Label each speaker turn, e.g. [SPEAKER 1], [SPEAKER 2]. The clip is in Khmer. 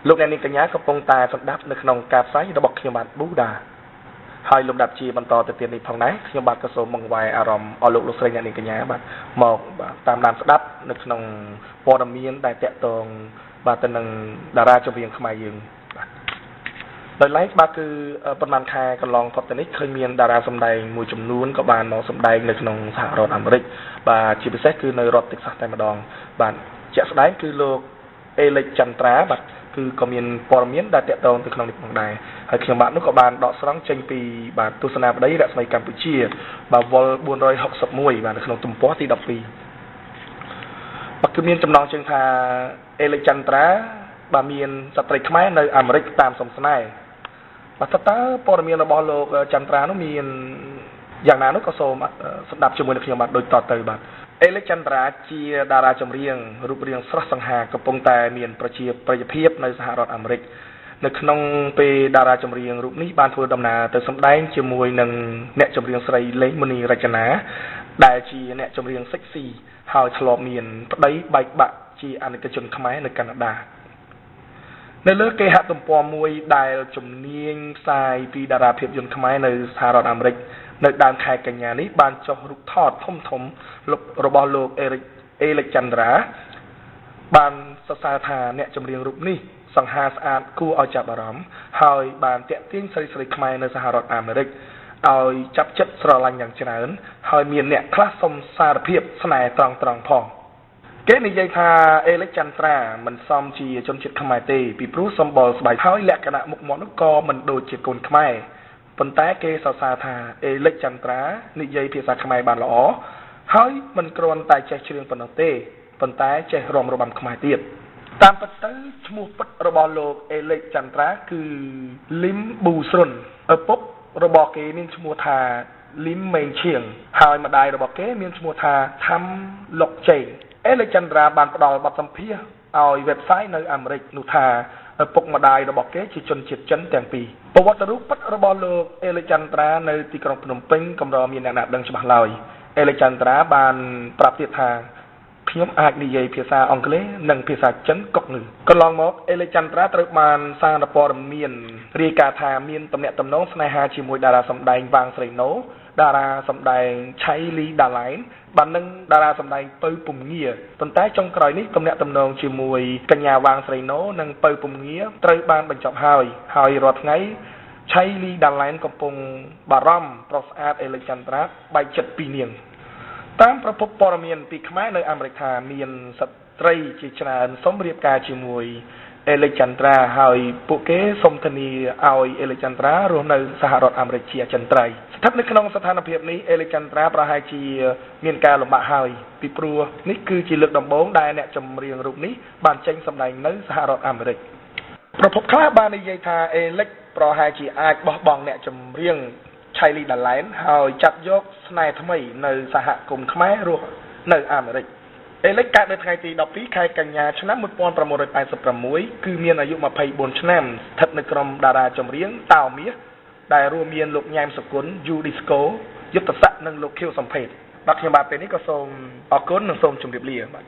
[SPEAKER 1] លោកអ្នកនាងកញ្ញាកំពុងតែស្ដាប់នៅក្នុងការផ្សាយរបស់ខ្ញុំបាទប៊ូដាហើយលំដាប់ជាបន្តទៅទៀតនេះផងដែរខ្ញុំបាទក៏សូមបង្វែរអារម្មណ៍អស់លោកលោកស្រីអ្នកនាងកញ្ញាបាទមកបាទតាមដានស្ដាប់នៅក្នុងព័ត៌មានដែលតាក់ទងបាទទៅនឹងតារាចម្រៀងខ្មែរយើងបាទដោយឡែកបាទគឺប្រហែលខែកន្លងផុតទៅនេះឃើញមានតារាសម្ដែងមួយចំនួនក៏បានមកសម្ដែងនៅក្នុងសហរដ្ឋអាមេរិកបាទជាពិសេសគឺនៅរដ្ឋតិចសាសតែម្ដងបាទជាក់ស្ដែងគឺលោកអេលិចចន្ទ្រាបាទគឺក៏មានព័ត៌មានដែលតាក់ទងទៅក្នុងនេះផងដែរហើយខ្ញុំបាទនោះក៏បានដកស្រង់ចេញពីបាទទស្សនាវដ្តីរស្មីកម្ពុជាបាទវល461បាទនៅក្នុងទំព័រទី12បាទគឺមានចំណងជើងថាអេលិចចន្ទ្រាបាទមានស្ត្រីខ្មែរនៅអាមេរិកតាមសំស្នេហ៍បាទតើព័ត៌មានរបស់លោកចន្ទ្រានោះមានយ៉ាងណានោះក៏សូមស្ដាប់ជាមួយនឹងខ្ញុំបាទដូចតទៅបាទអេលិចចន្ទ្រាជាតារាចម្រៀងរូបរាងស្រស់សង្ហាកំពុងតែមានប្រជាប្រិយភាពនៅសហរដ្ឋអាមេរិកនៅក្នុងពេលតារាចម្រៀងរូបនេះបានធ្វើដំណើរទៅសម្ដែងជាមួយនឹងអ្នកចម្រៀងស្រីលេងមនីរចនាដែលជាអ្នកចម្រៀងសិចស៊ីហើយធ្លាប់មានប្តីបែកបាក់ជាអនិកជនខ្មែរនៅកាណាដានៅលើគេហទំព័រមួយដែលជំនាញផ្សាយពីតារាភាពយន្តខ្មែរនៅសហរដ្ឋអាមេរិកនៅដើមខែកញ្ញានេះបានចុះរូបថតធំធំរបស់លោកអេរិកអេលិចចន្ទ្រាបានសរសើរថាអ្នកចម្រៀងរូបនេះសង្ហាស្អាតគួរឲ្យចាប់អារម្មណ៍ហើយបានទាក់ទាញស្រីៗខ្មែរនៅសហរដ្ឋអាមេរិកឲ្យចាប់ចិត្តស្រឡាញ់យ៉ាងច្រើនហើយមានអ្នកខ្លះសុំសារភាពស្នេហ៍ត្រង់ៗផងគេនិយាយថាអេលិចចន្ទ្រាមិនសមជាជនជាតិខ្មែរទេពីព្រោះសម្បុរស្បែកហើយលក្ខណៈមុខមាត់នោះក៏មិនដូចជាកូនខ្មែរប៉ុន្តែគេសរសើរថាអេលិចចន្ទ្រានិយាយភាសាខ្មែរបានល្អហើយមិនគ្រាន់តែចេះច្រៀងប៉ុណ្ណោះទេប៉ុន្តែចេះរាំរបាំខ្មែរទៀតតាមពិតទៅឈ្មោះពិតរបស់លោកអេលិចចន្ទ្រាគឺលឹមប៊ូស្រុនឪពុករបស់គេមានឈ្មោះថាលឹមមេងឈៀងហើយម្ដាយរបស់គេមានឈ្មោះថាថាំលុកចេងអេលិចចន្ទ្រាបានផ្ដល់បទសម្ភាសន៍ឲ្យ website នៅអាមេរិកនោះថាឪពុកម្ដាយរបស់គេជាជនជាតិចិនទាំងពីរប្រវត្តិរូបពិតរបស់លោកអេលិចចន្ទ្រានៅទីក្រុងភ្នំពេញកម្រមានអ្នកណាដឹងច្បាស់ឡើយអេលិចចន្ទ្រាបានប្រាប់ទៀតថាខ្ញុំអាចនិយាយភាសាអង់គ្លេសនិងភាសាចិនកុកងឺកន្លងមកអេលិចចន្ទ្រាត្រូវបានសារព័ត៌មានរាយការណ៍ថាមានទំនាក់ទំនងស្នេហាជាមួយតារាសម្ដែងវ៉ាងស្រីណូតារាសម្ដែងឆៃលីដាឡែនបាននឹងតារាសម្ដែងពៅពុំងាប៉ុន្តែចុងក្រោយនេះទំនាក់ទំនងជាមួយកញ្ញាវ៉ាងស្រីណូនិងពៅពុំងាត្រូវបានបញ្ចប់ហើយហើយរាល់ថ្ងៃឆៃលីដាឡែនកំពុងបារម្ភប្រុសស្អាតអេលិចចន្ទ្រាបែកចិត្តពីនាងតាមប្រភពព័ត៌មានពីខ្មែរនៅអាមេរិកថាមានស្ត្រីជាច្រើនសុំរៀបការជាមួយអេលិចចន្ទ្រាហើយពួកគេសុំធានាឲ្យអេលិចចន្ទ្រារស់នៅសហរដ្ឋអាមេរិកជាអចិន្ត្រៃយ៍ស្ថិតនៅក្នុងស្ថានភាពនេះអេលិចចន្ទ្រាប្រហែលជាមានការលំបាកហើយពីព្រោះនេះគឺជាលើកដំបូងដែលអ្នកចម្រៀងរូបនេះបានចេញសម្ដែងនៅសហរដ្ឋអាមេរិកប្រភពខ្លះបាននិយាយថាអេលិចប្រហែលជាអាចបោះបង់អ្នកចម្រៀងឆៃលីដាឡែនហើយចាប់យកស្នេហ៍ថ្មីនៅសហគមន៍ខ្មែររស់នៅអាមេរិកអេលិចកើតនៅថ្ងៃទី12ខែកញ្ញាឆ្នាំ1986គឺមានអាយុ24ឆ្នាំស្ថិតនៅក្រុមតារាចម្រៀងតោមាសដែលរួមមានលោកញ៉ែមសុគន្ធយូឌីស្កូយុទ្ធស័ក្តិនិងលោកខៀវសំភេទបាទខ្ញុំបាទពេលនេះក៏សូមអរគុណនិងសូមជម្រាបលាបាទ